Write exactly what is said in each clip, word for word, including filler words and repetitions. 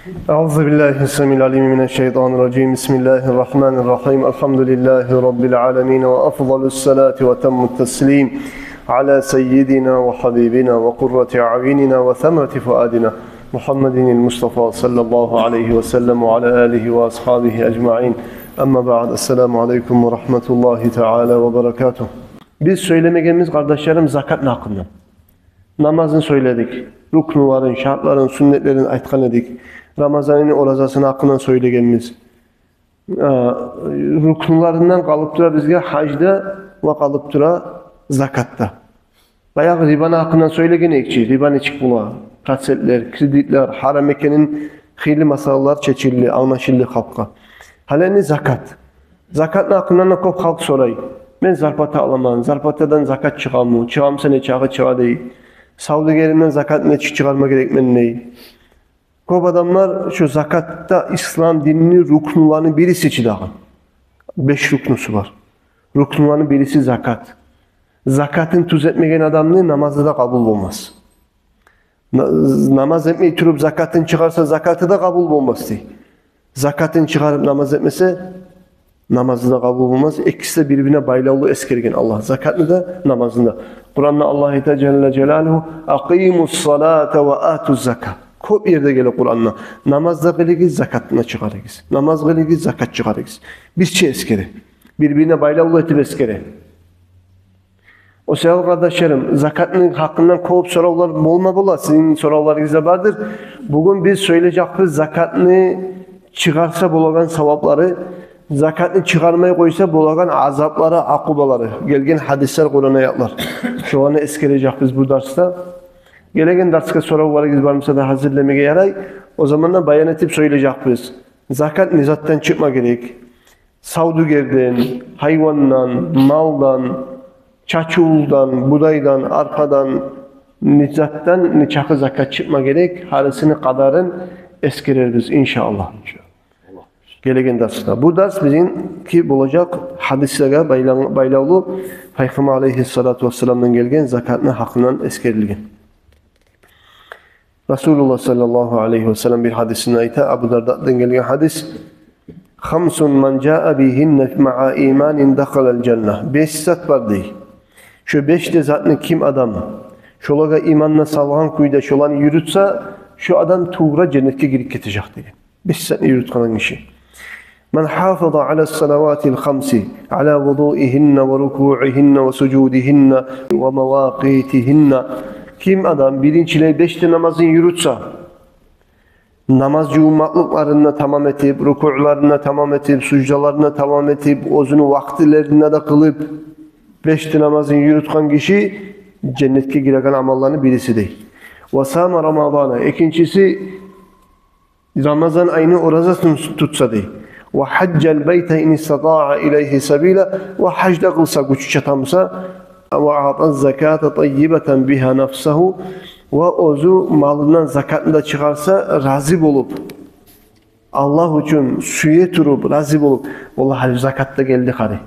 أعوذ بالله السميع العليم من الشيطان الرجيم. بسم الله الرحمن الرحيم. الحمد لله رب العالمين، وأفضل الصلاة وأتم التسليم على سيدنا وحبيبنا وقرة أعيننا وثمرة فؤادنا محمد المصطفى صلى الله عليه وسلم وعلى آله وأصحابه أجمعين. أما بعد، السلام عليكم ورحمة الله تعالى وبركاته. Биз сёйлемегенбиз, къардашларым, закатны гьакъындан. Намазны сёйледик, рукнуларын, шартларын, сюннетлерин айтгъан эдик. Рамазан айны оразасыны гьакъындан сёйлегенбиз. Э, рукнуларындан къалып тура бизге гьаж да ва къалып тура закат да. Баягъы рибаны гьакъындан сёйлеген эдик чи, риба нечик бола, процентлер, кредитлер, гьарам экенин хыйлы масъалалар чечилди, англашылды халкъгъа. Гьали энди закат. Закатны гьакъындан да кёп халкъ сорай. Мен зарплата аламан, зарплатадан закат чыгъамы, чыгъа буса нечакъы чыгъа дей. Савдюгеримден закат нечик чыгъарма герекмен дей. Кёп адамлар шо закат да ислам динини рукнуларыны бириси чи дагъы. Беш рукнусу бар. Рукнуларыны бириси закат. Закатын тюз этмеген адамны намазы да къабул болмас. На-, намаз этмей туруп закатын чыгъарса, закаты да къабул болмас дей. Закатын чыгъарып намаз этмесе, намазы да къабул болмас. Экиси де бир-бирине байлавлу эсгерген Аллагь закатны да, намазны да. Къуранда Аллагь айта жалла жалалугьу: «Акъимус салата ва атуз закат». Кёп ерде геле Къуранда: «Намаз да къылыгъыз, закатны да чыгъарыгъыз. Намаз къылыгъыз, закат чыгъарыгъыз». Бирче эсгере. Бир-бирине байлавлу этип эсгере. О саялы, къардашларым, закатны гьакъындан кёп соравлар болма бола, сизин соравларыгъыз да бардыр. Бугюн биз сёйлежекбиз закатны чыгъарса болагъан саваплары, закатны чыгъармай къойса болагъан азаплары, акъубалары. Гелген гьадислер, Къуран аятлар. Шоланы эсгережекбиз бу дарсда. Гелеген дарсгъа соравларыгъыз бар буса да гьазирлемеге ярай. О заманда баян этип сёйлежекбиз. Закат не затдан чыкъма герек? Савдюгерден, гьайвандан, малдан, чачывулдан, будайдан, арпадан, не затдан нечакъы закат чыкъма герек, гьарисини къадарын эсгерербиз, иншааллагь. Гелеген дарсда. Бу дарс бизинки болажакъ гьадислеге байлан-, байлавлу, Пайхаммар алейгьиссалату вассаламдан гелген закатны гьакъындан эсгерилген. Расулуллагь саллаллагьу алайгьи ва саллам бир гьадисинде айта, Абу Дардадан гелген гьадис: «Хамсун ман жаа бигьинна маа иманин дахалал жанна». Беш зат бар дей. Шо беш де затны ким адам шолагъа иманны салгъан кюйде шоланы юрютсе, шо адам тувра женнетге гирип гетежек деген. Беш затны юрютген гиши. «Ман хафаза алас салаватил хамси, ала вудуигьинна ва рукуигьинна ва сужудигьинна ва мавакъитигьинна». Ким адам биринчилей беш де намазын юрютсе, намаз жувунмакълыкъларын да тамам этип, рукуларын да тамам этип, суждаларын да тамам этип, оьзюню вакътилерин де къылып, беш де намазын юрютген гиши женнетге гиреген амалланы бириси дей. «Ва сама Рамадана», экинчиси, Рамазан айны оразасын тутса дей. «Ва хьажжал байта ин истатаа илайгьи сабила», ва гьаж да къылса, гючю чата буса, «ва аъта заката таййибатан бигьа нафсагьу», ва оьзю малындан закатны да чыгъарса, рази болуп, Аллагь учун сюе туруп, рази болуп, валлагь, гьали закат да гелди къари.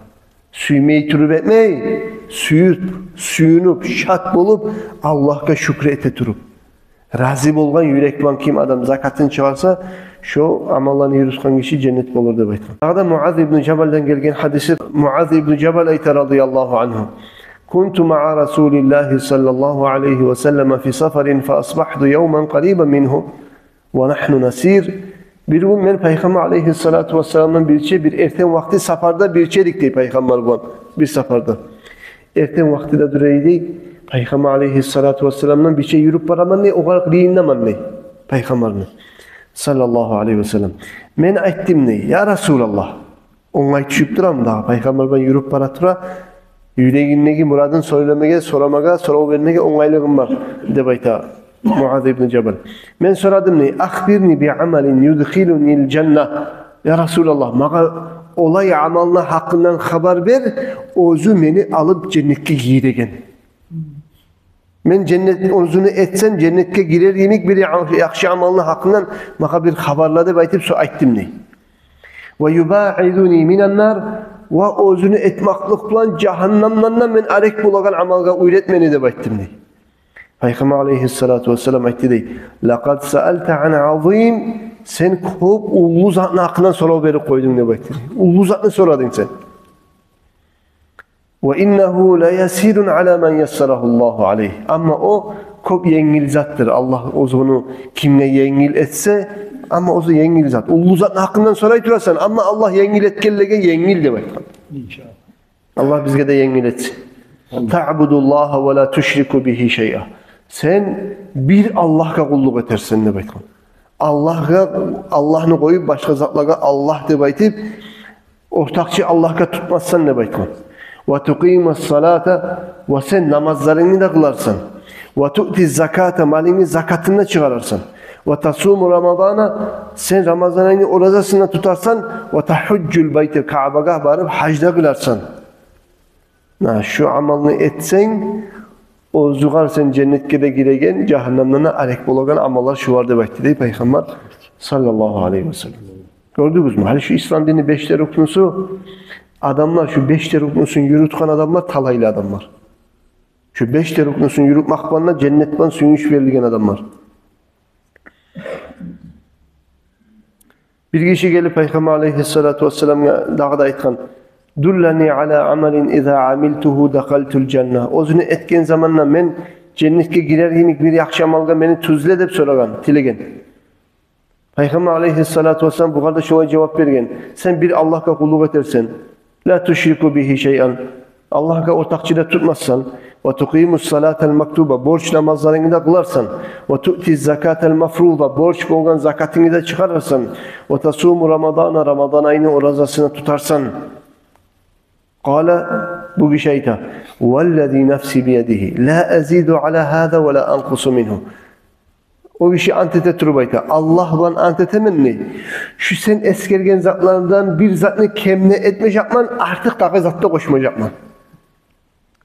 Сюймей туруп этмей, сююп, сююнюп, шат болуп, Аллагьгъа шюкюр эте туруп. Рази болгъан юрек булан ким адам закатын чыгъарса, шо амалланы юрютген гиши женнет болур деп айтгъан. Дагъы да Муаз ибну Жабалдан гелген гьадиси, Муаз ибну Жабал айта, радияллагьу ангьу: «Кунту маа Расулиллагьи саллаллагьу алайгьи ва саллама фи сафарин фа асбахту явман къарибан мингьу ва нагьну насир». Бир гюн мен Пайхаммар алайгьиссалату вассаламдан бирче, бир эртен вакъти сапарда бирче эдик дей Пайхаммар булан, бир сапарда. Эртен вакътиде тура эди, Пайхаммар алайгьиссалату вассаламдан бирче юрюп бараман дей, огъар къырыйындаман дей Пайхаммарны, саллаллагьу алайгьи ва саллам. Мен айтдым дей: «Я Расулаллагь». Онгай тюшюп турамы дагъы, Пайхаммар булан юрюп бара тура, юрегиндеги мурадын сёйлемеге, сорамагъа, сорав бермеге онгайлыгъым бар, деп айта Муаз ибну Жабал. Мен сорадым дей: «Ахбирни би амалин юдхилунил жанна». Я Расулаллагь, магъа олай амалны гьакъындан хабар бер, оьзю мени алып женнетге гийиреген. Мен женнет, оьзюню этсем, женнетге гирер йимик бир я-, яхшы амалны гьакъындан магъа бир хабарла деп айтып, со айтдым дей. «Ва юбаъидуни минан нар», ва оьзюню этмакълыкъ булан жагьаннамдан да мен арек болагъан амалгъа уьйрет мени деп айтдым дей. Пайхаммар алайгьиссалату вассалам айтды дей: «Лакъад саалта ан азим, Сен кёп уллу затны гьакъындан сорав берип къойдунг деп айтды. Уллу затны сорадынг сен. Ва иннагьу ла ясирун ала ман яссарагьу Аллагьу алайгь. Амма о кёп енгил затдыр. Аллагь оьзю ону кимге енгил этсе, амма оьзю енгил зат. Уллу затны гьакъындан сорай турасан, амма Аллагь енгил этгенлеге енгил деп айтгъан. Иншаллагь. Аллагь бизге де енгил этсин. Амин. Таъбудуллагьа ва ла тушрику бигьи шайъа. Сен бир Аллагьгъа къуллукъ этерсен деп айтгъан. Аллагьгъа, Аллагьны къоюп башгъа затлагъа Аллагь деп айтып, ортакъчы Аллагьгъа тутмассан деп айтгъан. Ва тукъимус салата, ва сен намазларынгны да къыларсан. Ва туъти заката, малынгны закатын да чыгъарарсан. Ва тасуму рамадана, сен рамазан айны оразасын да тутарсан. Ва тагьужжул байта, Каъбагъа барып гьаж да къыларсан. На, шу амалны этсенг, оьзюгер сен женнетге де гиреген, жагьаннемден де арек болагъан амаллар шулар деп айтды дей Пайхаммар саллаллагьу алайгьи ва саллам. Гёрдюгюзмю? Гьали шу ислам дини беш де рукнусу, адамлар, шу беш де рукнусун юрютген адамлар талайлы адамлар. Шу беш де рукнусун юрютмек булан да женнет булан сююнч берилген адамлар. Бир гиши гелип Пайхаммар алайгьиссалату вассаламгъа дагъы да айтгъан: «Дуллани ала амалин иза амилтугьу дахалтул жанна». Оьзюню этген заманда мен женнетге гирер йимик бир яхшы амалгъа мени тюзле деп сорагъан, тилеген. Пайхаммар алайгьиссалату вассалам бугъар да шолай жавап берген: сен бир Аллагьгъа къуллукъ этерсен, ла тушрику бигьи шайъан, Аллагьгъа ортакъчы да тутмассан, ва тукъимус салатал мактуба, борч намазларынгны да къыларсан, ва туъти закатал мафруда, борч болгъан закатынгны да чыгъарарсан, ва тасуму рамадана, рамазан айны оразасын да тутарсан. Къала, бу гиши айта: «Валлази нафси биядигьи, ла азиду ала гьаза ва ла анкъусу мингьу». О гиши ант эте туруп айта: «Аллагь булан ант этемен, – дей, – шу сен эсгерген затлардан бир затны кем де этмежекмен, артыкъ дагъы зат да къошмажакъман.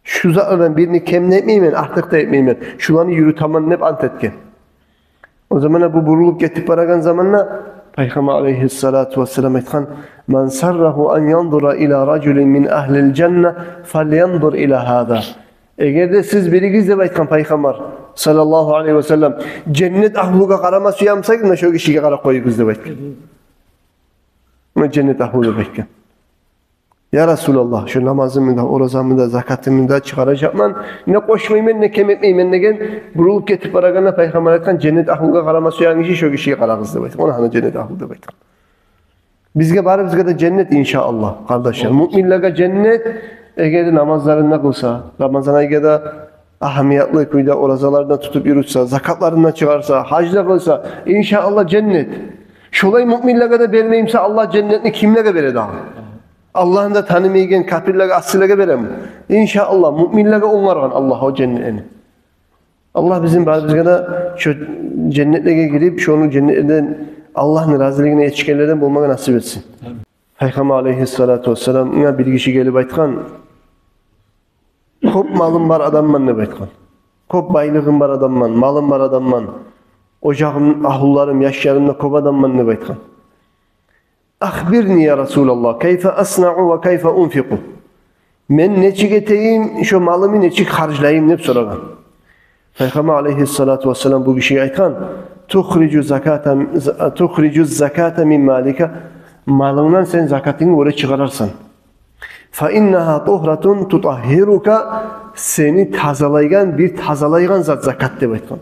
Шу затлардан бирин кем де этмеймен, артыкъ да этмеймен. Шуланы юрютемен», – деп ант этген. О заманда бу бурулуп гетип барагъан заманда Пайхаммар алайгьиссалату вассалам айтгъан: «Ман саррагьу ан янзура ила ражулин мин агьлил жанна, фалянзур ила гьаза». Эгер де сиз биригиз, деп айтгъан Пайхаммар саллаллагьу алайгьи ва саллам, женнет агьлугъа къарама сюе бусагъыз, муна шо гишиге къарап къоюгъуз, деп айтгъан. Муна женнет агьлу деп айтгъан. Я Расулаллагь, шо намазымны да, оразамны да, закатымны да чыгъаражакъман, не къошмайман, не кем этмеймен деген, бурулуп гетип барагъанда Пайхаммар айтгъан: «Женнет агьлугъа къарама сюеген гиши, шо гишиге къарагъыз», – деп айтгъан. Она гьана женнет агьлу деп айтгъан. Бизге, барыбызгъа да женнет, иншааллагь, къардашлар. Муъминлеге женнет, эгер де намазларын да къылса, рамазан айгъа да агьамиятлы кюйде оразаларын да тутуп юрютсе, закатларын да чыгъарса, гьаж да къылса, иншааллагь, женнет. Шолай муъминлеге де бермей буса Аллагь женнетни, кимлеге бере дагъы? Аллагьны да танымайгъан капирлеге, асилеге береми? Иншааллагь, муъминлеге онгаргъан Аллагь о женнетни. Аллагь бизин барыбызгъа да шо женнетлеге гирип, шону женнетлерден, Аллагьны разилигине етишгенлерден болмагъа насип этсин. Амин. Пайхаммар алайгьиссалату вассаламгъа бир гиши гелип айтгъан: «Кёп малым бар адамман, – деп айтгъан. – Кёп байлыгъым бар адамман, малым бар адамман. Ожагъым, агьлуларым, яшларым да кёп адамман», – деп айтгъан. «Ахбирни, я Расулаллагь, кайфа аснагьу ва кайфа унфикъу? Мен нечик этейим, шо малымны нечик харжлайым?» – деп сорагъан. Пайхаммар алайгьиссалату вассалам бу гишиге айтгъан: «Тухрижу заката, тухрижу заката мин малика, малынгдан сен закатынгны оьре чыгъарарсан. Фа иннагьа тухратун тутагьгьирука, сени тазалайгъан, бир тазалайгъан зат закат», – деп айтгъан.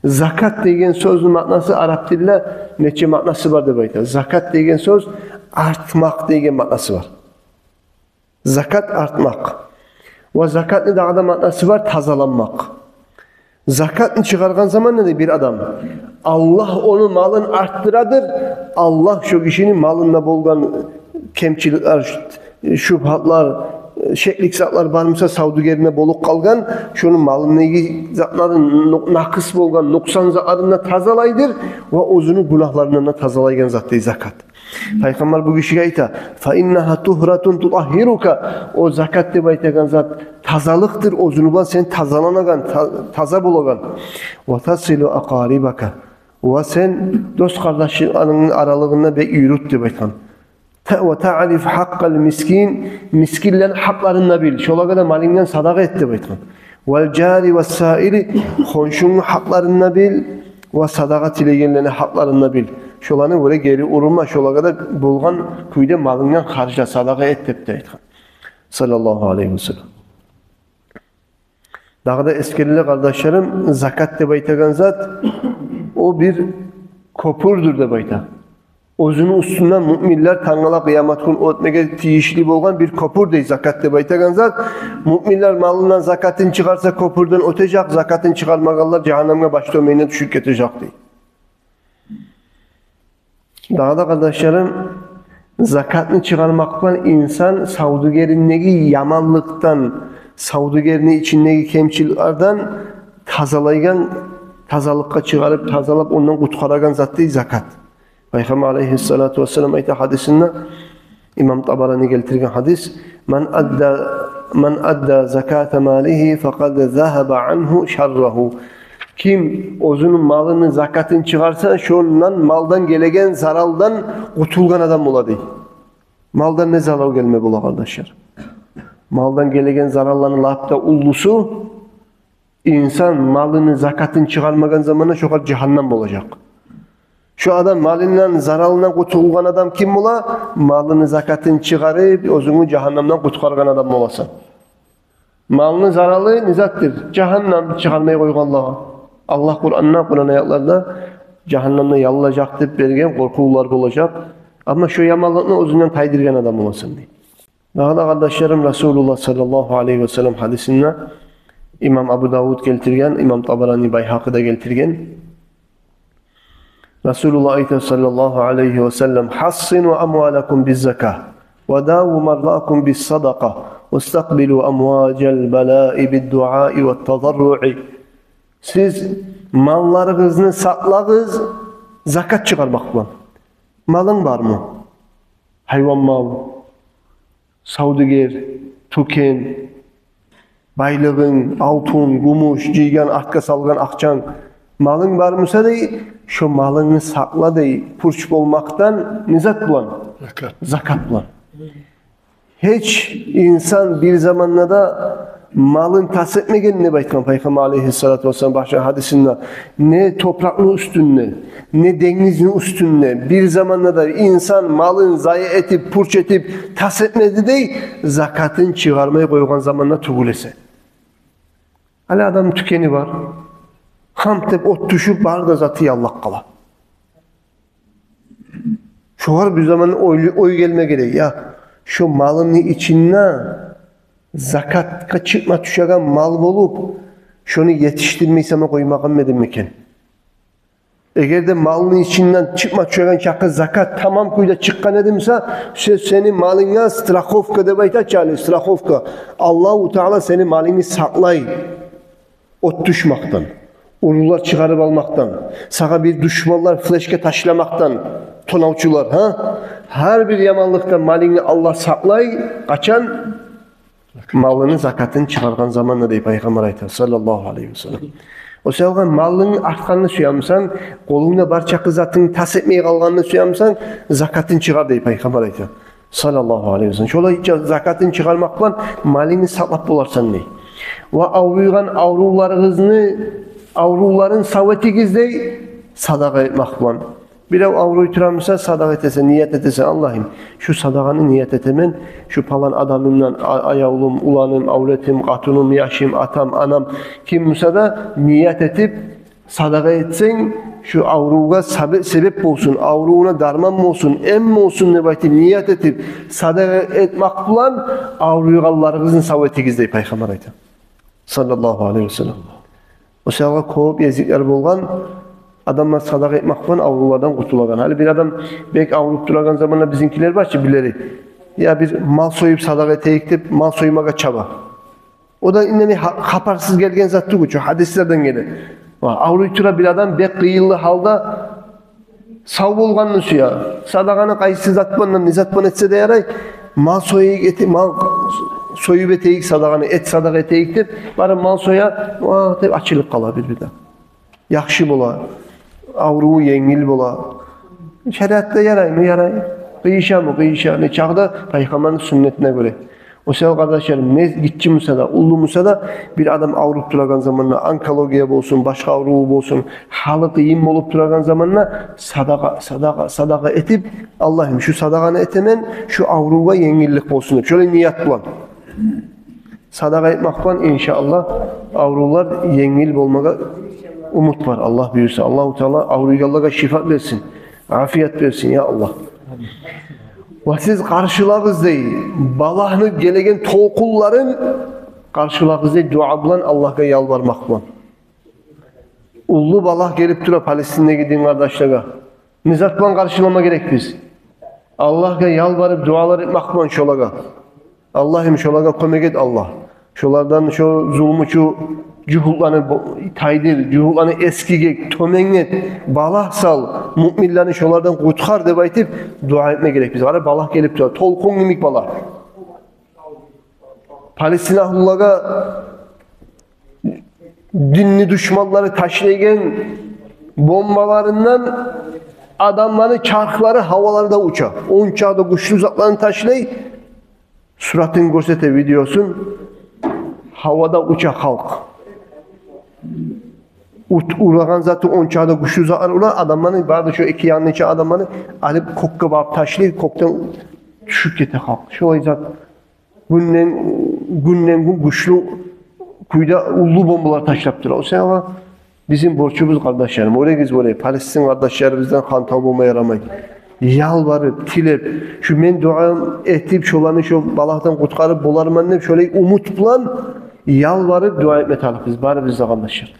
Закат деген сёзню маънасы араб тилде нече маънасы бар деп айта. Закат деген сёз артмакъ деген маънасы бар. Закат – артмакъ. Ва закатны дагъы да маънасы бар – тазаланмакъ. Закатны чыгъаргъан заманда, дей, бир адам, Аллагь ону малын артдырадыр. Аллагь шо гишини малында болгъан кемчиликлер, шубгьатлар, шеклик затлар бар буса, савдюгеринде болуп къалгъан, шону малындагъы затларын, ну-, накъыс болгъан, нукъсан затларын да тазалайдыр ва оьзюню гюнагьларындан да тазалайгъан зат, дей, закат. Пайхаммар бу гишиге айта: «Фа иннагьа тухратун тутагьгьирука». О закат деп айтагъан зат тазалыкъдыр, оьзюню булан сен тазаланагъан, та-, таза болагъан. «Ва тасилу акъарибака». Ва сен дос-къардашларынгны аралыгъынгны бек юрют деп айтгъан. «Та-, ва таъриф гьакъкъал мискин», мискинлени гьакъларын да бил, шолагъа да малынгдан садагъа эт деп айтгъан. «Вал жари вас саили», хоншунгну гьакъларын да бил, Ва садагъа тилегенлени гьакъларын да бил. Шоланы оьре гери урулма, шолагъа да болгъан кюйде малынгдан харжла, садагъа эт деп де айтгъан. Саллаллагьу алайгьи ва саллам. Дагъы да эсгериле, къардашларым, закат деп айтагъан зат, о бир кёпюрдюр деп айта. Оьзюню уьстюнден муъминлер тангала къыямат гюн оьтмеге тийишли болгъан бир кёпюр дей закат деп айтагъан зат. Муъминлер малындан закатын чыгъарса, кёпюрден оьтежек, закатын чыгъармагъанлар жагьаннемге баш тёбенине тюшюп гетежек дей. Дагъы да, къардашларым, закатны чыгъармакъ булан инсан савдюгериндеги яманлыкъдан, савдюгерини ичиндеги кемчиликлерден тазалайгъан, тазалыкъгъа чыгъарып, тазалап, ондан къутгъарагъан зат дей закат. Пайхаммар алайгьиссалату вассалам айта гьадисинде, имам Табарани гелтирген гьадис: «Ман адда, ман адда заката малигьи факъад загьаба ангьу шаррагьу». Ким оьзюню малыны закатын чыгъарса, шондан, малдан гелеген заралдан къутулгъан адам бола дей. Малдан не зарал гелме бола, къардашлар? Малдан гелеген заралланы лап да уллусу, инсан малыны закатын чыгъармагъан заманда шогъар жагьаннам болажакъ. Шо адам малындан, заралындан къутулгъан адам ким бола? Малыны закатын чыгъарып, оьзюнгню жагьаннамдан къутгъаргъан адам боласан. Малны заралы не затдыр? Жагьаннам, чыгъармай къойгъанлагъа. Аллагь Къуранда, Къуран аятларда жагьаннамда яллажакъ деп берген къоркъувлар болажакъ. Амма шо яманлыкъны оьзюнден тайдыргъан адам боласан дей. Дагъы да, къардашларым, Расулуллагь саллаллагьу алайгьи ва саллам гьадисинде, имам Абу Давуд гелтирген, имам Табарани, Байгьакъи де гелтирген. Расулуллагь айта саллаллагьу алайгьи ва саллам: «Гьассину амвалакум биззака, ва даву мардакум биссадакъа, вастакъбилу амважал балаи биддуаи ваттазарруи». Сиз малларыгъызны сакълагъыз закат чыгъармакъ булан. Малынг бармы? Гьайван мал, савдюгер, тюкен, байлыгъынг, алтын, гюмюш, жыйгъан, артгъа салгъан акъчанг, малынг бар буса дей, шо малынгны сакъла дей, пуч болмакъдан, не зат булан? Закат. Закат булан. Гьеч инсан бир заманда да малын тас этмеген деп айтгъан Пайхаммар алайгьиссалату вассалам башгъа гьадисинде, не топуракъны уьстюнде, не денгизни уьстюнде бир заманда да инсан малын зая этип, пуч этип, тас этмеди дей, закатын чыгъармай къойгъан заманда тюгюл эсе. Гьали адамны тюкени бар, гьамп деп от тюшюп, бары да заты яллап къала. Шогъар бир заман ой, ой гелме герек: я, шо малымны ичинде закатгъа чыкъма тюшеген мал болуп, шону етишдирмей сама къоймагъанмы эдим экен? Эгер де малны ичинден чыкъма тюшеген чакъы закат тамам кюйде чыкъгъан эди буса, се-, сени малынга страховка деп айта чы гьали, страховка. Аллагьу Таала сени малынгны сакълай. От тюшмекден, урлар чыгъарып алмакъдан, сагъа бир душманлар флешка ташламакъдан, тонавчулар, гьа? Гьар бир яманлыкъдан малынгны Аллагь сакълай. Къачан? Малыны закатын чыгъаргъан заманда, дей Пайхаммар айта, саллаллагьу алайгьи ва саллам. О саялгъа малынгны артгъанны сюемисен, къолунгда бар чакъы затынгны тас этмей къалгъанны сюемисен, закатын чыгъар, дей Пайхаммар айта, саллаллагьу алайгьи ва саллам. Шолай закатын чыгъармакъ булан малынгны сакълап боларсан, дей. Ва авруйгъан аврувларыгъызны, аврувларын сав этигиз, дей, садагъа этмакъ булан. Бирев авруй турамыса, садагъа этесен, ният этесен: «Аллагьым, шу садагъаны ният этемен, шу палан адамымдан, а-, аявлум, уланым, авлетим, къатыным, яшым, атам, анам, ким буса да ният этип, садагъа этсенг, шу аврувгъа сабе-, себеп болсун, аврувуна дарман болсун, эм болсун», — деп айтып, ният этип, садагъа этмакъ булан авруйгъанларыгъызны сав этигиз, дей Пайхаммар айта, саллаллагьу алайгьи ва саллам. О саялгъа кёп гезиклер болгъан, адамлар садагъа этмакъ булан аврувлардан къутулагъан. Гьали бир адам бек авруп турагъан заманда, бизинкилер бар чы, билери, я бир мал союп садагъа этейик деп, мал соймагъа чаба. О да иннени ха-, хабарсыз гелген зат тюгюл чю, гьадислерден геле. Ва авруй тура бир адам, бек къыйынлы гьалда, сав болгъанны сюе. Садагъаны къайсы зат булан, не зат булан этсе де ярай. Мал союп эте-, мал союп этейик садагъаны, эт садагъа этейик деп, барып мал соя, ва деп ачылып къала бир-бирде. Яхшы бола, авруву енгил бола. Шариатда яраймы? Ярай. Къыйышамы? Къыйыша. Не чакъы да Пайхаммарны сюннетине гёре. О саялы, къардашларым, не гиччи буса да, уллу буса да, бир адам авруп турагъан заманда, онкология болсун, башгъа авруву болсун, гьалы къыйын болуп турагъан заманда садагъа, садагъа, садагъа этип, Аллагьым, шу садагъаны этемен, шу аврувгъа енгиллик болсун деп, шолай ният булан. Садагъа этмек булан, иншааллагь, аврувлар енгил болмагъа умут бар, Аллагь буюрса. Аллагьу Таала авруйгъанлагъа шифа берсин, афият берсин, я Аллагь. Ва сиз къаршылагъыз дей, балагьны гелеген толкъунларын къаршылагъыз дей, дуа булан, Аллагьгъа ялбармакъ булан. Уллу балагь гелип тура Палестиндеги дин къардашлагъа. Не зат булан къаршылама герекбиз? Аллагьгъа ялбарып, дуалар этмек булан шолагъа. Аллагьым, шолагъа кёмек эт, Аллагь. Шолардан, шо зулмучу жугьутланы бо-, тайдыр, жугьутланы эсгик эт, тёбен эт, балагь сал, муъминлени шолардан къутгъар деп айтып, дуа этме герекбиз. Къара, балагь гелип тура, толкъун йимик балагь. Палестина агьлулагъа динни душманлары ташлайгъан бомбаларындан адамланы чархлары гьаваларда уча. Ончакъы да гючлю затланы ташлай, суратын гёрсете, видеосун, гьавада уча халкъ. Ут-, урагъан заты ончакъы да гючлю затлар ура, адамланы, бары да шо эки янынча адамланы алып кёкге багъып ташлай, кёкден тюшюп гете халкъ. Шолай зат гюнден, гюнден-гюн гючлю кюйде уллу бомбалар ташлап тура. О саялы бизин борчубуз, къардашларым, оьрегиз, оьре, Палестин къардашларыбыздан гьантав болма ярамай. Ялбарып, тилеп, шу мен дуа этип, шоланы шо балагьдан къутгъарып боларман деп, шолай умут булан ялбарып дуа этме тарыкъбыз барыбыз да, къардашлар.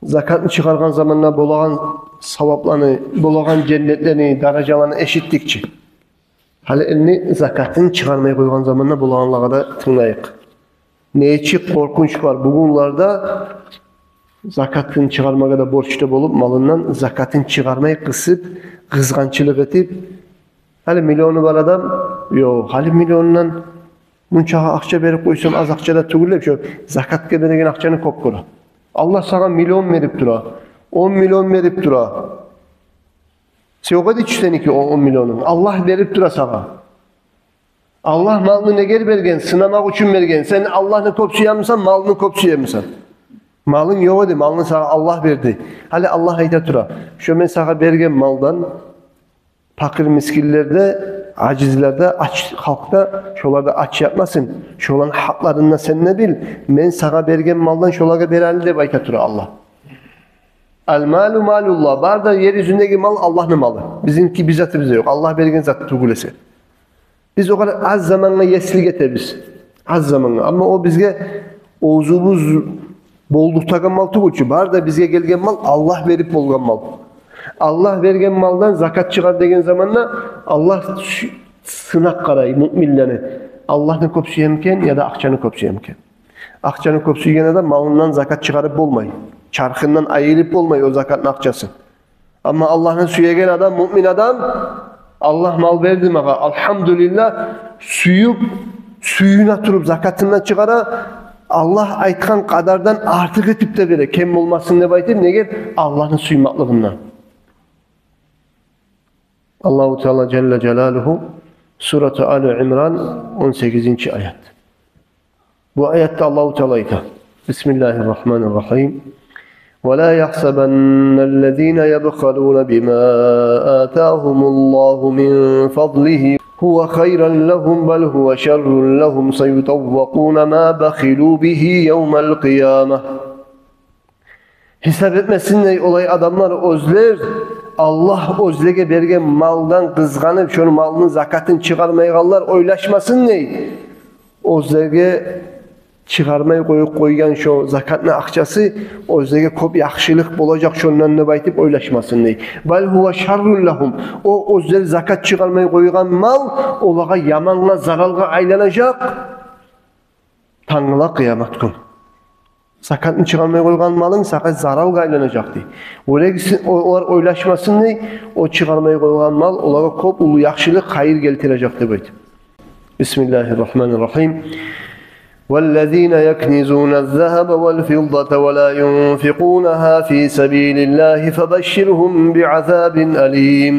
Закатны чыгъаргъан заманда болагъан савапланы, болагъан женнетлени, даражаланы эшитдик чи. Гьали энни закатын чыгъармай къойгъан заманда болагъанлагъа да тынглайыкъ. Нечик къоркъунч бар бугюнлерде, закатын чыгъармагъа да борчлу болуп, малындан закатын чыгъармай къысып, къызгъанчлыкъ этип, гьали миллиону бар адам, ёкъ, гьали миллиондан мунчакъы акъча берип къойсам, аз акъча да тюгюл деп, шо закатгъа береген акъчаны кёп гёре. Аллагь сагъа миллион берип тура, он миллион берип тура. Сен огъар да ичи сеники о он миллионунг. Аллагь берип тура сагъа. Аллагь малны негер берген? Сынамакъ учун берген. Сен Аллагьны кёп сюемисен, малны кёп сюемисен? Малынг ёкъ эди, малны сагъа Аллагь берди. Гьали Аллагь айта тура: «Шо мен сагъа берген малдан пакъыр-мискинлерде, ажизлерде, ач халкъда, шолар да ач ятмасын. Шоланы гьакъларын да сен де бил. Мен сагъа берген малдан шолагъа бер гьали», — деп айта тура Аллагь. «Ал-малу малуллагь». Бары да ер юзюндеги мал Аллагьны малы. Бизинки, бир затыбыз да ёкъ. Аллагь берген зат тюгюл эсе. Биз огъар аз замангъа еслик этебиз. Аз замангъа. Амма о бизге оьзюбюз болдуртагъан мал тюгюл чю. Бары да бизге гелген мал Аллагь берип болгъан мал. Аллагь берген малдан закат чыгъар деген заманда Аллагь ш-, сынап къарай муъминлени. Аллагьны кёп сюемикен яда акъчаны кёп сюемикен? Акъчаны кёп сюйген адам малындан закат чыгъарып болмай. Чархындан айырып болмай о закатны акъчасын. Амма Аллагьны сюеген адам, муъмин адам: «Аллагь мал берди магъа, алгьамдулиллагь», — сююп, сююне туруп закатын да чыгъара, Аллагь айтгъан къадардан артыкъ этип де бере, кем болмасын деп айтып, неге? Аллагьны сюймеклигинден. Аллагьу Таала жалла жалалугьу, сурату Али Имран, он сегизинчи аят. Бу аятда Аллагьу Таала айта: بسم الله الرحمن الرحيم. ولا يحسبن الذين يبخلون بما آتاهم الله من فضله هو خيرا لهم بل هو شر لهم سيطوقون ما بخلوا به يوم القيامة. Гьисап этмесин дей олай адамлар, оьзлер Аллагь оьзлеге берген малдан къызгъанып, шону малыны закатын чыгъармайгъанлар ойлашмасын дей. Оьзлеге чыгъармай къоюп къойгъан шо закатны акъчасы оьзлеге кёп яхшылыкъ болажакъ шондан деп айтып ойлашмасын дей. بل هو شر لهم. О оьзлер закат чыгъармай къойгъан мал олагъа ямангъа, заралгъа айланажакъ тангала, къыямат гюн. Закатны чыгъармай къойгъан малынг сагъа заралгъа айланажакъ дей. Олай гиси-, о-, олар ойлашмасын дей, о чыгъармай къойгъан мал олагъа кёп уллу яхшылыкъ, хайыр гелтирежек деп айтып. بسم الله الرحمن الرحيم. والذين يكنزون الذهب والفضة ولا ينفقونها في سبيل الله فبشرهم بعذاب أليم.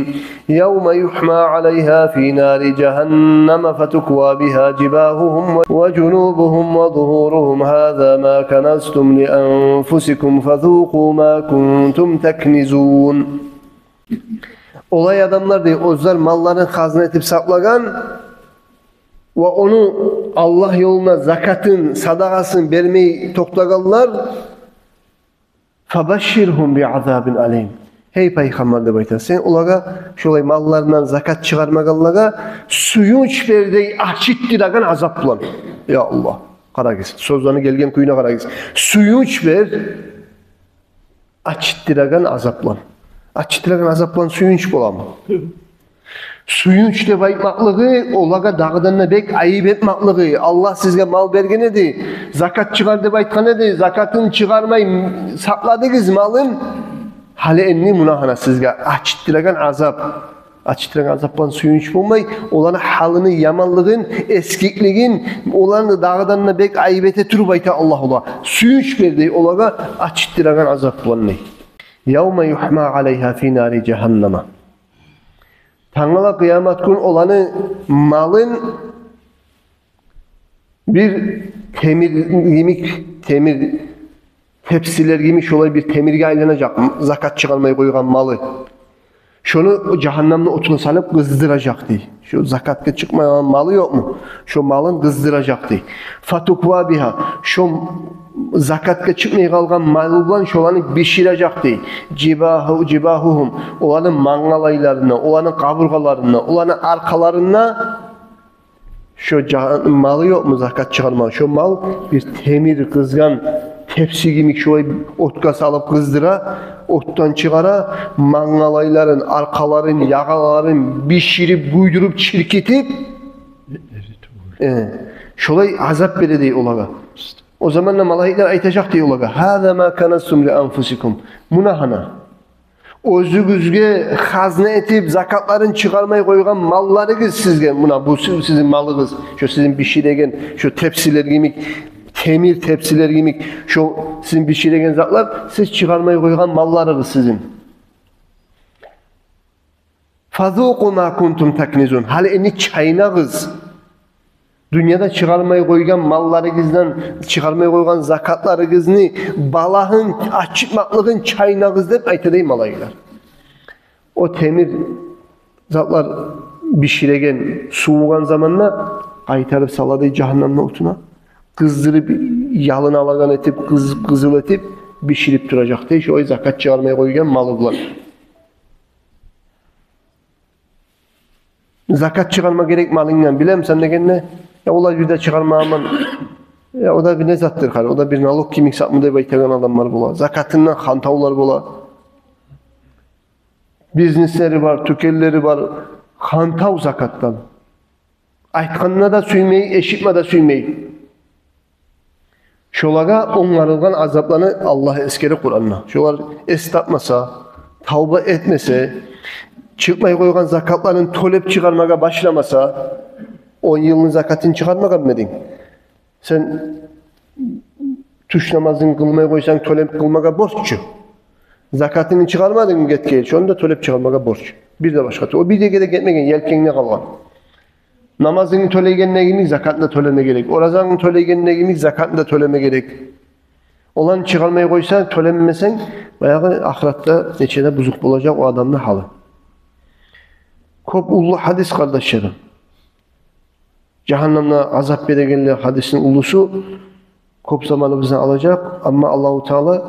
يوم يحمى عليها في نار جهنم فتكوى بها جباههم وجنوبهم وظهورهم هذا ما كنزتم لأنفسكم فذوقوا ما كنتم تكنزون. Олай адамлар, дей, оьзлер малларын хазна этип сакълагъан ва ону Аллагь ёлуна закатын, садагъасын бермей токътагъанлар, فبشرهم بعذاب أليم. Гьей пайхаммар, деп айта, сен олагъа, шолай малларындан закат чыгъармагъанлагъа сююнч бер, дей, ачытдырагъан азап булан. Я Аллагь, къарагъыз, сёзлени гелген кююне къарагъыз. Сююнч бер, ачытдырагъан азап булан. Ачытдырагъан азап булан сююнч боламы? Сююнч деп айтмакълыгъы, олагъа дагъыдан да бек айып этмакълыгъы. Аллагь сизге мал берген эди, закат чыгъар деп айтгъан эди, закатын чыгъармай сакъладыгъыз малын. Гьали энни муна гьана сизге ачытдырагъан азап. Ачытдырагъан азап булан сююнч болмай, оланы гьалыны яманлыгъын, эксиклигин, оланы дагъыдан да бек айып эте туруп айта Аллагь олагъа. Сююнч бер, дей, олагъа ачытдырагъан азап булан, дей. يوم يحمى عليها في نار جهنم. Тангала къыямат гюн оланы малын бир темир йимик, темир тепсилер йимик, шолай бир темирге айланажакъ закат чыгъармай къойгъан малы. Шону жагьаннамны отуна салып къыздыражакъ, дей. Шо закатгъа чыкъмайгъан малы ёкъму? Шо малын къыздыражакъ, дей. فتكوى بها. Шо закатгъа чыкъмай къалгъан малы булан шоланы биширажакъ, дей. جباه، جباههم. Оланы мангалайларына, оланы къабургъаларына, оланы аркъаларына. Шо жа-, малы ёкъму закат чыгъармагъан? Шо мал бир темир къызгъан тепси йимик шолай отгъа салып къыздыра, отдан чыгъара, мангалайларын, аркъаларын, ягъаларын биширип, гюйдюрюп, чиркитип, э, шолай азап бере, дей, олагъа. О заманда малайиклер айтажакъ, дей, олагъа: هذا ما كنزتم لأنفسكم. Муна гьана, оьзюгюзге хазна этип, закатларын чыгъармай къойгъан малларыгъыз сизге. Муна бу си-, сизин малыгъыз. Шо сизин биширеген, шо тепсилер йимик, темир тепсилер йимик, шо сизин биширеген затлар, сиз чыгъармай къойгъан малларыгъыз сизин. فذوقوا ما كنتم تكنزون. Гьали энни чайнагъыз. Дюньяда чыгъармай къойгъан малларыгъыздан, чыгъармай къойгъан закатларыгъызны балагьын, ачытмакълыгъын чайнагъыз деп айта, дей, малайиклер. О темир затлар биширеген, сувугъан заманда къайтарып сала, дей, жагьаннамны отуна. Къыздырып, ялын алагъан этип, къыз-, къызыл этип биширип туражакъ, дей, шо закат чыгъармай къойгъан малы булан. Закат чыгъарма герек малынгдан, билемисен дегенде, я, олай бир де чыгъармайман. Я, о да бир не затдыр гьали, о да бир налог йимик затмы деп айтагъан адамлар бола. Закатындан хантавлар бола. Бизнеслери бар, тюкенлери бар, хантав закатдан. Айтгъанына да сюймей, эшитме де сюймей. Шолагъа онгарылгъан азапланы Аллагь эсгере Къуранда. Шолар эс тапмаса, тавба этмесе, чыкъмай къойгъан закатларын тёлеп чыгъармагъа башламаса, он йылны закатын чыгъармагъанмы эдинг? Сен тюш намазынгны къылмай къойсанг, тёлеп къылмагъа борч чу. Закатынгны чыгъармадынгмы гетген йыл, шону да тёлеп чыгъармагъа борч. Бир де башгъа. О бир де герек этмеген, елкенгде къалгъан. Намазынгны тёлейгенде йимик, закатны да тёлеме герек. Оразангны тёлейгенде йимик, закатны да тёлеме герек. Оланы чыгъармай къойсанг, тёлемесенг, баягъы ахыратда нече де бузукъ болажакъ о адамны гьалы. Кёп уллу гьадис, къардашларым. Жагьаннамда азап берегенлер гьадисни уллусу кёп заманыбызны алажакъ, амма Аллагьу Таала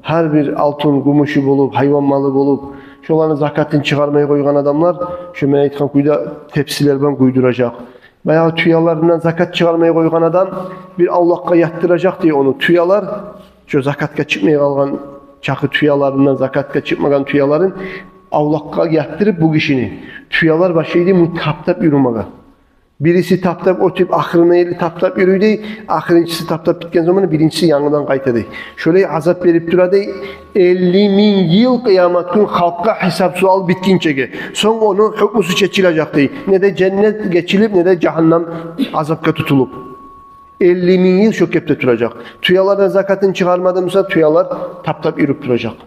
гьар бир алтын, гюмюшю болуп, гьайван малы болуп, шоланы закатын чыгъармай къойгъан адамлар, шо мен айтгъан кюйде тепсилер булан гюйдюрежек. Баягъы тюелерден закат чыгъармай къойгъан адам бир авлакъгъа ятдыражакъ, дей, ону тюелер, шо закатгъа чыкъмай къалгъан чакъы тюелерден, закатгъа чыкъмагъан тюелерин авлакъгъа ятдырып бу гишини, тюелер башлай, дей, муну таптап юрюмеге. Бириси таптап оьтюп, ахырына ерли таптап юрюй, дей. Ахырынчысы таптап битген заманда биринчиси янгыдан къайта, дей. Шолай азап берип тура, дей. Элли минг йыл къыямат гюн халкъгъа гьисап-суал битгинчеге. Сонг ону гьукмусу чечилежек, дей. Не де женнет гечилип, не де жагьаннам азапгъа тутулуп. Элли минг йыл шо кепде туражакъ. Тюелерден закатын чыгъармады буса, тюелер таптап юрюп туражакъ.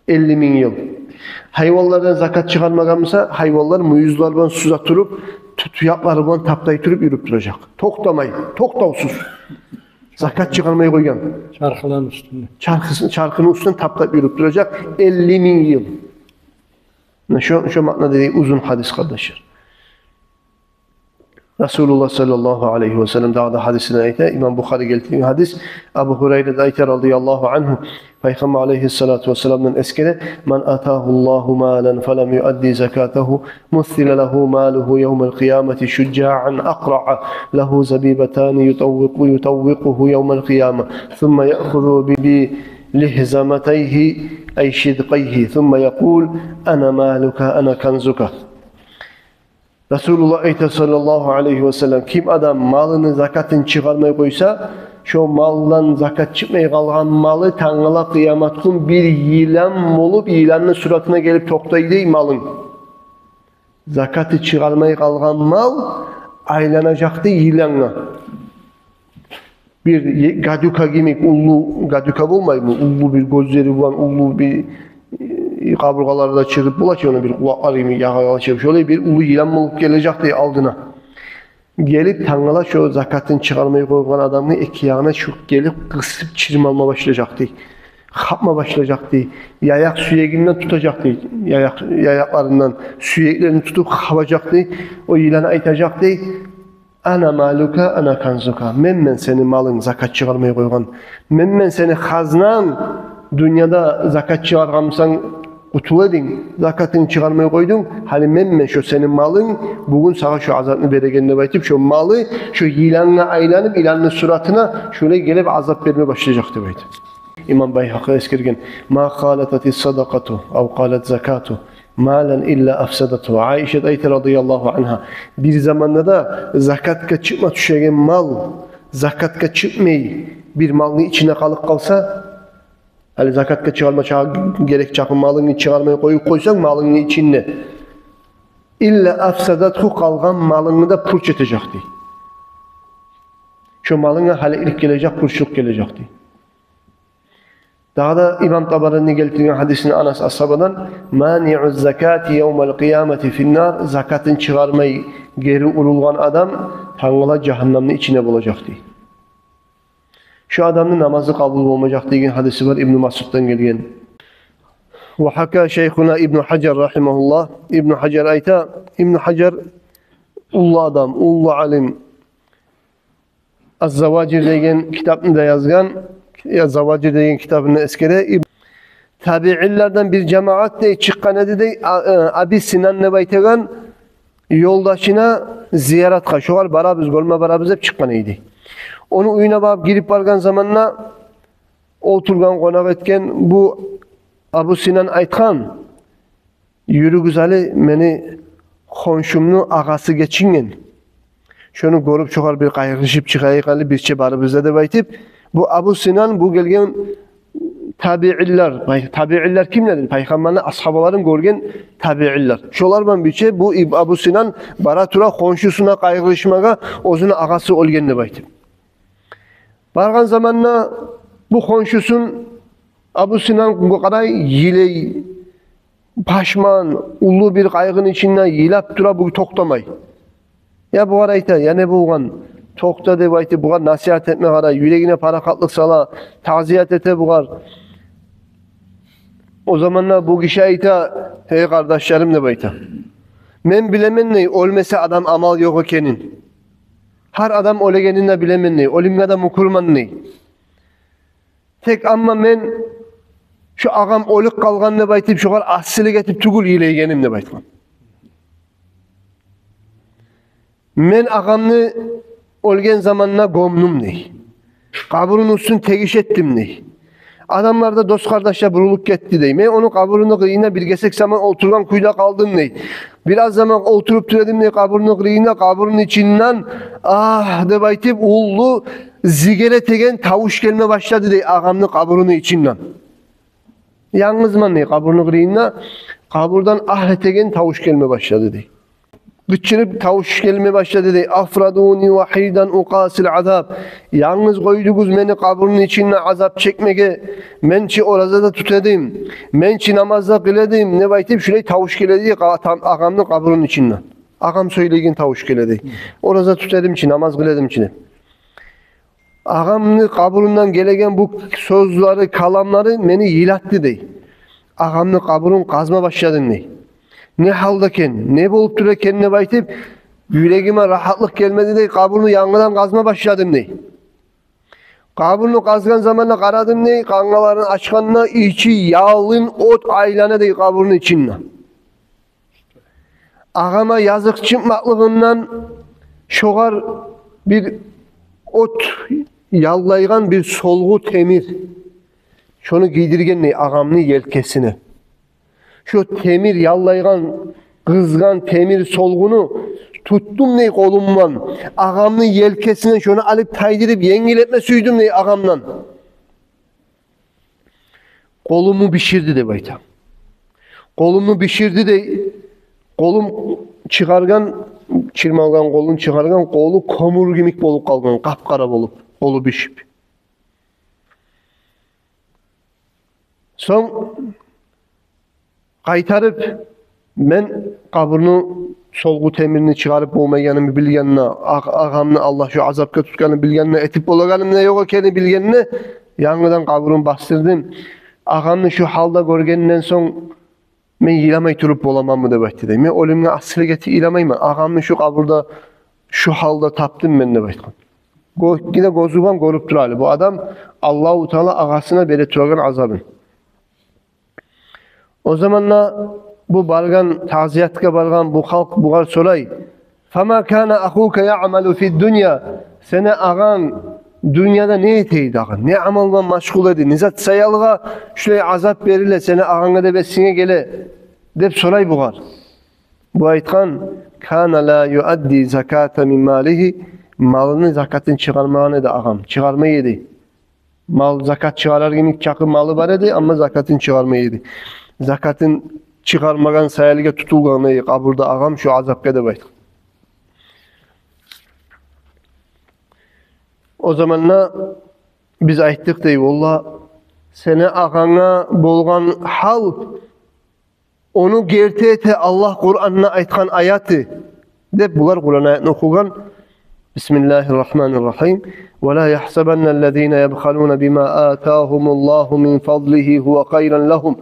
Элли минг йыл. Гьайванлардан закат чыгъармагъан буса, гьайванлар мююзлер булан суза туруп, ту-, туякълары булан таптай туруп юрюп туражакъ. Токътамай, токътавсуз. Закат чыгъармай къойгъан. Чархыланы уьстюнде. Чархысы-, чархыны уьстюнден таптап юрюп туражакъ элли минг йыл. Муна шо, шо маънада дей узун гьадис, къардашлар. Расулуллагь саллаллагьу алайгьи ва саллам дагъы да гьадисинде айта, имам Бухари гелтирген гьадис, Абу Гьурайра да айта, радияллагьу ангьу, Пайхаммар алайгьиссалату вассаламдан эсгере: «Ман атагьуллагьу малан фалам юадди закатагьу, мусила лагьу малугьу явмал къиямати шужжаан акъраъ, лагьу забибатани ютаввикъу, ютаввикъугьу явмал къияма, сумма яъхузу би, би лигьзаматайгьи, ай шидкъайгьи, сумма якъул: ана малука, ана канзука». Расулуллагь айта, саллаллагьу алайгьи ва саллам: «Ким адам малыны закатын чыгъармай къойса, шо малдан закат чыкъмай къалгъан малы тангала къыяматгюн бир йылан болуп, йыланны суратына гелип токътай дей малын». Закаты чыгъармай къалгъан мал айланажакъ дей йылангъа. Бир е-, гадюка йимик, уллу гадюка болмаймы? Уллу бир гёзлери булан, уллу бир, э, къабургъалары да чыгъып бола чы, ону бир къулакълары йимик, ягъалары чыгъып, шолай бир уллу йылан болуп гележек дей алдына. Гелип, тангала шо закатын чыгъармай къойгъан адамны эки ягъына шу гелип къысып чырмалма башлажакъ дей. Хапма башлажакъ дей. Яякъ сюегинден тутажакъ дей. Яякъ, яякъларындан, сюеклерин тутуп хапажакъ дей. О йылан айтажакъ дей: «Ана малука, ана канзука. Мен, мен сени малынг, закат чыгъармай къойгъан. Мен, мен сени хазнанг. Дюньяда закат чыгъаргъан бусанг, къутула эдинг. Закатынгны чыгъармай къойдунг. Гьали мен, мен шо сени малынг, бугюн сагъа шо азапны береген», — деп айтып, шо малы шо йылангъа айланып, йыланны суратына шолай гелип азап берме башлажакъ деп айтып. Имам Байгьакъи эсгерген: «Ма халататис садакъату, ав къалат закату, малан илла афсадатгьу». Айшат айта, радияллагьу ангьа: «Бир заманда да закатгъа чыкъма тюшеген мал закатгъа чыкъмай бир малны ичине къалып къалса, гьали закатгъа чыгъарма ча-, герек чакъы малынгны чыгъармай къоюп къойсанг малынгны ичинде, илла афсадатгьу, къалгъан малынгны да пуч этежек», — дей. Шо малынга гьаликлик гележек, пучлукъ гележек дей. Дагъы да имам Табарани гелтирген гьадисинде Анас асгьабадан: «Маниъуз закати явмал къиямати финнар», закатын чыгъармай гери урулгъан адам тангала жагьаннамны ичине болажакъ дей. Шо адамны намазы къабул болмажакъ деген гьадиси бар Ибну Масъуддан гелген. Ва гьака шайхуна Ибну Гьажар рагьимагьуллагь. Ибну Гьажар айта, Ибну Гьажар уллу адам, уллу алим. Аз-Заважир деген китапны да язгъан, я, Заважир деген китабында эсгере. Иб-, табиинлерден бир жамаат дей чыкъгъан эди дей, а, э, Аби Синан деп айтагъан ёлдашына зияратгъа, шогъар барабыз, гёрме барабыз деп чыкъгъан эди. Ону уьюне барып, гирип баргъан заманда олтургъан, къонакъ этген бу Абу Синан айтгъан: «Юрюгюз гьали, мени хоншумну агъасы гечинген. Шону гёрюп, шогъар бир къайгъырышып чыгъайыкъ гьали бирче барыбыз да», — деп айтып, бу Абу Синан, бу гелген табиинлер, пай-, табиинлер кимлер? Пайхаммарны асгьабаларын гёрген табиинлер. Шолар булан бирче бу Иб-, Абу Синан бара тура хоншусуна къайгъырышмагъа, оьзюню агъасы оьлген деп айтып. Баргъан заманда бу хоншусун Абу Синан къарай, йылай, пашман, уллу бир къайгъыны ичинде йылап тура, бу токътамай. Я бугъар айта: «Я не болгъан? Токъта», — деп айтып, бугъар насигьат этме къарай, юрегине парахатлыкъ сала, тазият эте бугъар. О заманда бу гиши айта: «Гьей къардашларым, — деп айта, — мен билемен, — дей, — оьлмесе адам амал ёкъ экенин. Гьар адам оьлегенин де билемен, — дей, — оьлюмге де мюкюрмен, — дей. Тек амма мен шо агъам оьлюп къалгъан деп айтып, шогъар асилик этип тюгюл йылайгъаным», — деп айтгъан. «Мен агъамны оьлген заманда гёмдюм, — дей. — Къабурну уьстюн тегиш этдим, — дей. — Адамлар да, дос-къардашлар бурулуп гетди, — дей. — Мен ону къабурну къырыйына бир гесек заман олтургъан кюйде къалдым, — дей. — Бираз заман олтуруп тура эдим, — дей, — къабурну къырыйына, къабурну ичинден, агь деп айтып, уллу зигер этеген тавуш гелме башлады, — дей, — агъамны къабурну ичинден. Янгызман, — дей, — къабурну къырыйында, къабурдан агь этеген тавуш гелме башлады», — дей. къычырып тавуш гелме башлады дей: «Афрадуни вахидан укъасил азаб». Янгыз къойдугъуз мени къабурну ичинде азап чекмеге. Мен чи ораза да тута эдим, мен чи намаз да къыла эдим деп айтып, шулай тавуш геле дей къа-, там, агъамны къабурну ичинде. Агъам сёйлейген тавуш геле дей. Ораза тута эдим чи, намаз къыла эдим чи деп. Агъамны къабурундан гелеген бу сёзлери, каламлары мени йылатды дей. Агъамны къабурун къазма башладым дей. Не гьалда экен, не болуп тура экен деп айтып, юрегиме рагьатлыкъ гелмеди дей, къабурну янгыдан къазма башладым дей. Къабурну къазгъан заманда къарадым дей, къангаларын ачгъанда ичи ялын от айлана дей къабурну ичинде. Агъама языкъ чыкъмакълыгъындан шогъар бир от яллайгъан бир солгъу темир. Шону гийдирген дей агъамны елкесине. Шо темир яллайгъан, къызгъан темир солгъуну тутдум дей къолумдан. Агъамны елкесинден шону алып тайдырып, енгил этме сюйдюм дей агъамдан. Къолуму биширди деп айта. Къолуму биширди дей, къолум чыгъаргъан, чырмалгъан къолун чыгъаргъан, къолу кёмюр йимик болуп къалгъан, къап-къара болуп, къолу бишип. Сонг къайтарып, мен къабурну солгъу темирни чыгъарып болмайгъанын билгенде, агъ-, агъамны Аллагь шу азапгъа тутгъанын билгенде, этип болагъаным да ёкъ экенин билгенде, янгыдан къабурун басдырдым. Агъамны шу гьалда гёргенден сонг, мен йыламай туруп боламанмы деп айтды дей. Мен оьлюмге асилик этип йыламайман. Агъамны шу къабурда, шу гьалда тапдым мен деп айтгъан. Гё-, гине гёзю булан гёрюп тура гьали бу адам Аллагьу Таала агъасына бере турагъан азабын. О заманда бу баргъан, тазиятгъа баргъан бу халкъ бугъар сорай: «Фама кана ахука яъмалу фид дунья?» Сени агъанг дюньяда не эте эди дагъы? Не амал булан машгъул эди? Не зат саялы шулай азап бериле сени агъанга деп эсинге геле? Деп сорай бугъар. Бу айтгъан: «Кана ла юадди заката мин малигьи», малыны закатын чыгъармагъан эди агъам, чыгъармай эди. Мал, закат чыгъарар йимик чакъы малы бар эди, амма закатын чыгъармай эди. Закатын чыгъармагъан саялы тутулгъан эди къабурда агъам шу азапгъа деп айтгъан. О заманда биз айтдыкъ дей: «Валлагь, сени агъанга болгъан гьал, ону герти эте Аллагь Къуранда айтгъан аяты», — деп булар Къуран аятны охугъан. Бисмиллагьи ррагьмани ррагьим. «Ва ла ягьсабанна ллазина ябхалуна бима атагьумуллагьу мин фадлигьи гьува хайран лагьум».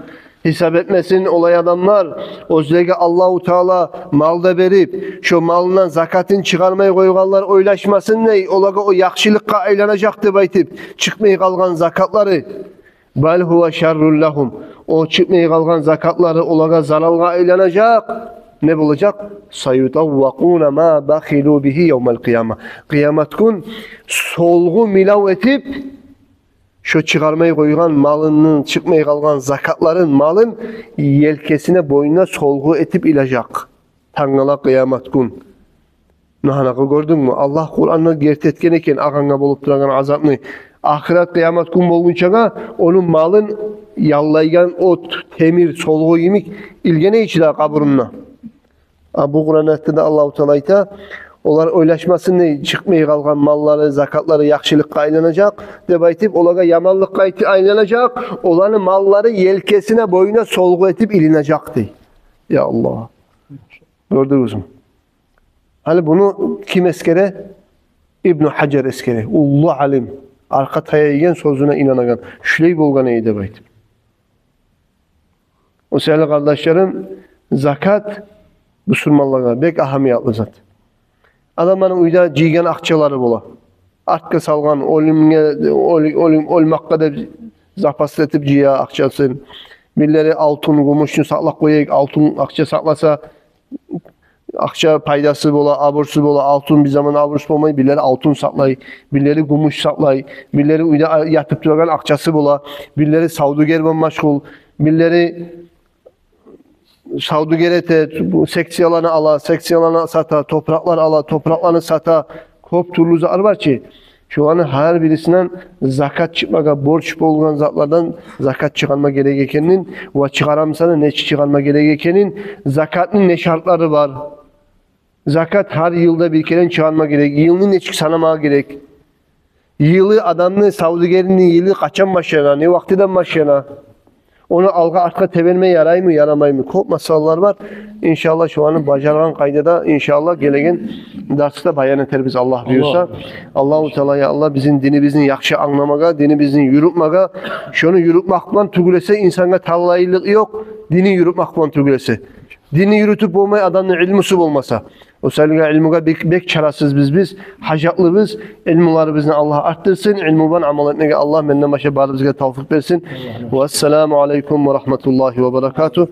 Гьисап этмесин олай адамлар, оьзлеге Аллагьу Таала мал да берип, шо малындан закатын чыгъармай къойгъанлар ойлашмасын дей, олагъа о яхшылыкъгъа айланажакъ деп айтып, чыкъмай къалгъан закатлары. «Бал гьува шаррун лагьум». О чыкъмай къалгъан закатлары олагъа заралгъа айланажакъ. Не болажакъ? «Саютаввакъуна ма бахилу бигьи явмал къияма». Къыямат гюн солгъу милав этип, шо чыгъармай къойгъан малыны, чыкъмай къалгъан закатларын, малын елкесине, бойнуна солгъу этип илажакъ. Тангала къыямат гюн. Нагьана гёрдюнгмю? Аллагь Къуранда герти этген экен агъанга болуп турагъан азапны. Ахырат къыямат гюн болгъунчагъа ону малын яллайгъан от, темир солгъу йимик илгеней чи дагъы къабурунда. А бу Къуран аятда да Аллагьу Таала айта: олар ойлашмасын дей, чыкъмай къалгъан маллары, закатлары яхшылыкъгъа айланажакъ деп айтып, олагъа яманлыкъгъа айт-, айланажакъ, оланы маллары елкесине, бойнуна солгъу этип илинежек дей. Я Аллагь. Гёрдюгюзмю? Гьали буну ким эсгере? Ибну Гьажар эсгере. Уллу алим. Аркъа таяйгъан, сёзюне инанагъан. Шулай болгъан эди деп айтып. О саялы, къардашларым, закат бусурманлагъа бек агьамиятлы зат. Адамланы уьйде жыйгъан акъчалары бола. Артгъа салгъан, оьлюмге, оьл-, оьлюм, оьлмекге деп запас этип жыя акъчасын. Бирлери алтын, гюмюшню сакълап къоя, алтын акъча сакъласа, акъча пайдасы бола, абурсу бола, алтын бир заман абурсу болмай, бирлери алтын сакълай, бирлери гюмюш сакълай, бирлери уьйде а-, ятып турагъан акъчасы бола, бирлери савдюгер булан машгъул, бирлери савдюгер эте, бу секцияланы ала, секцияланы сата, топуракълар ала, топуракъланы сата, кёп тюрлю затлар бар чы. Шоланы гьар бирисинден закат чыкъмагъа борч болгъан затлардан закат чыгъарма герек экенин ва чыгъара буса да нечик чыгъарма герек экенин, закатны не шартлары бар, Закат гьар йылда бир керен чыгъарма герек. Йылны нечик санама герек? Йылы адамны, савдюгерни йылы къачан башлана, не вакътидан башлана? Ону алгъа-артгъа теберме яраймы, ярамаймы? Кёп масъалалар бар. Иншаллагь, шуланы бажаргъан къайдада, иншаллагь, гелеген дарсда баян этербиз, Аллагь буюрса. Аллагь буюрса. Аллагьу Таала, я Аллагь, бизин динибизни яхшы англамагъа, динибизни юрютмеге, шону юрютмек булан тюгюл эсе инсангъа талайлыкъ ёкъ, динни юрютмек булан тюгюл эсе. Динни юрютюп болмай адамны илмусу болмаса. О саялы илмугъа бек, бек чарасызбыз биз, гьажатлыбыз. Илмуларыбызны Аллагь артдырсын, илму булан амал этмеге Аллагь менден башлап барыбызгъа тавфикъ берсин. Вассаламу алейкум ва рагьматуллагьи ва баракатугь.